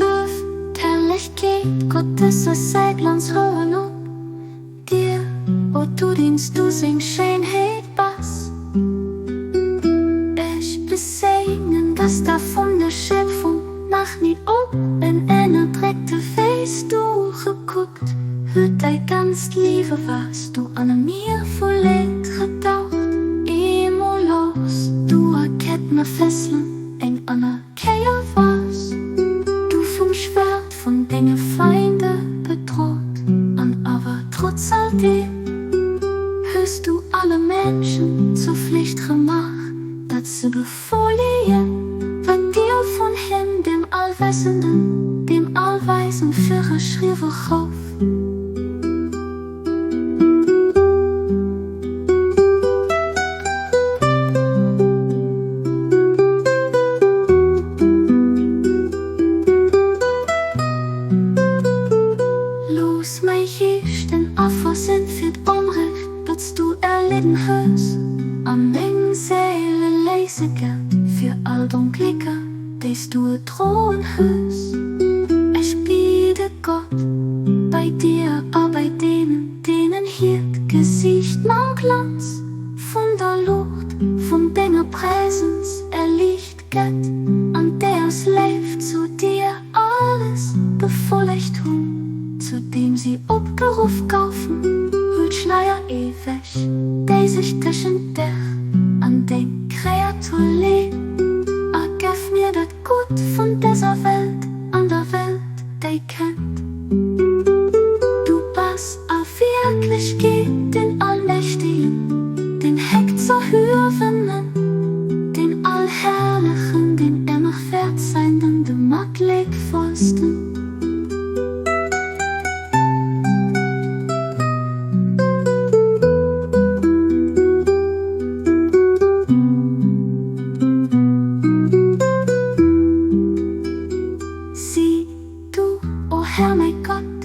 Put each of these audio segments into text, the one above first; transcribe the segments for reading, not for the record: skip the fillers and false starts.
Luef d'Herrlechkeet Gottes a säi Glanz rouen op dir, o du, deens du seng Schéinheet bass. Ech beséngen dass der vun der Schöpfung nach ni op en ënnerdréckte wéis du gekuckt huet däi ganzt Liewe wars du an e Mier vu Leed getaucht. Eemol hues du a Ketten a Fesselen eng aner Kéier wars du vum Schwert vun denge Feinde bedrot. An awer trotz all deem hues du alle Menschen zur Flicht gemaach, dat se befollegen, wat dir vun him, dem Allwessenden, dem Allweisen, virgeschriwwe gouf. Looss mäi Geescht en Affer sinn fir d'Onrecht, dat s du erlidden hues, a meng Séil e Léisegeld fir all d'Onglécker, déi s du erdroen hues. Ech biede Gott, bei dir a bei deenen, deenen hiert Gesiicht mam Glanz vun der Luucht vun denger Präsens erliicht gëtt, an déi aus Léift zu dir alles befollegt hunn, zu deem si opgeruff goufen. Huel d'Schleier ewech, déi sech tëschent dech an deng Kreatur leet, a gëff mir dat Gutt vun dëser Welt an der Welt, déi kënnt. Du bass a Wierklechkeet den Allmächtegen, den Héchzerhuewenen, den Allherrlechen, den Ëmmerwäertseinden, de Matleedvollsten. Sieh du, o Herr mäi Gott,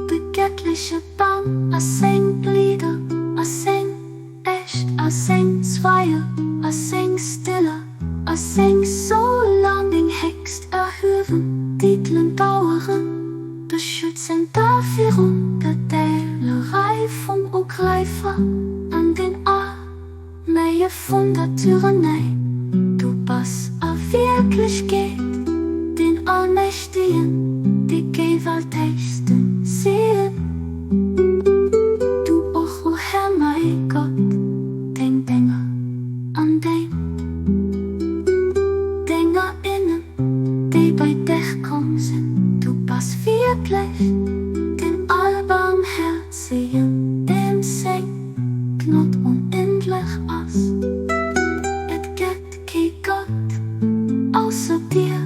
de gëttleche Bam a seng Blieder a seng Äscht a seng Zweier a seng Stiller a seng Sol an deng héchst erhuewen Titelen daueren, beschützen da virun der Dälerei vum Ugräifer an den Arméie vun der Tyrannei. Du bass a Wierklechkeet deen Allmächtegen, dee Gewaltegsten. Siehe du och, o Här mäi Gott, deng Dénger an deng Déngerinnen, déi bei dech komm sinn. Du bass wierklech den Allbarmhäerzegen, deem seng Gnod onendlech ass. Et gëtt kee Gott ausser dir,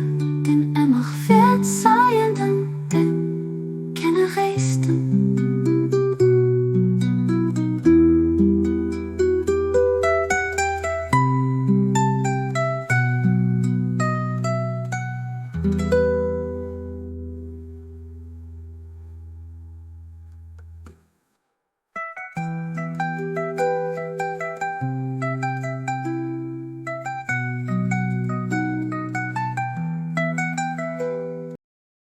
deen ëmmer wäert sein.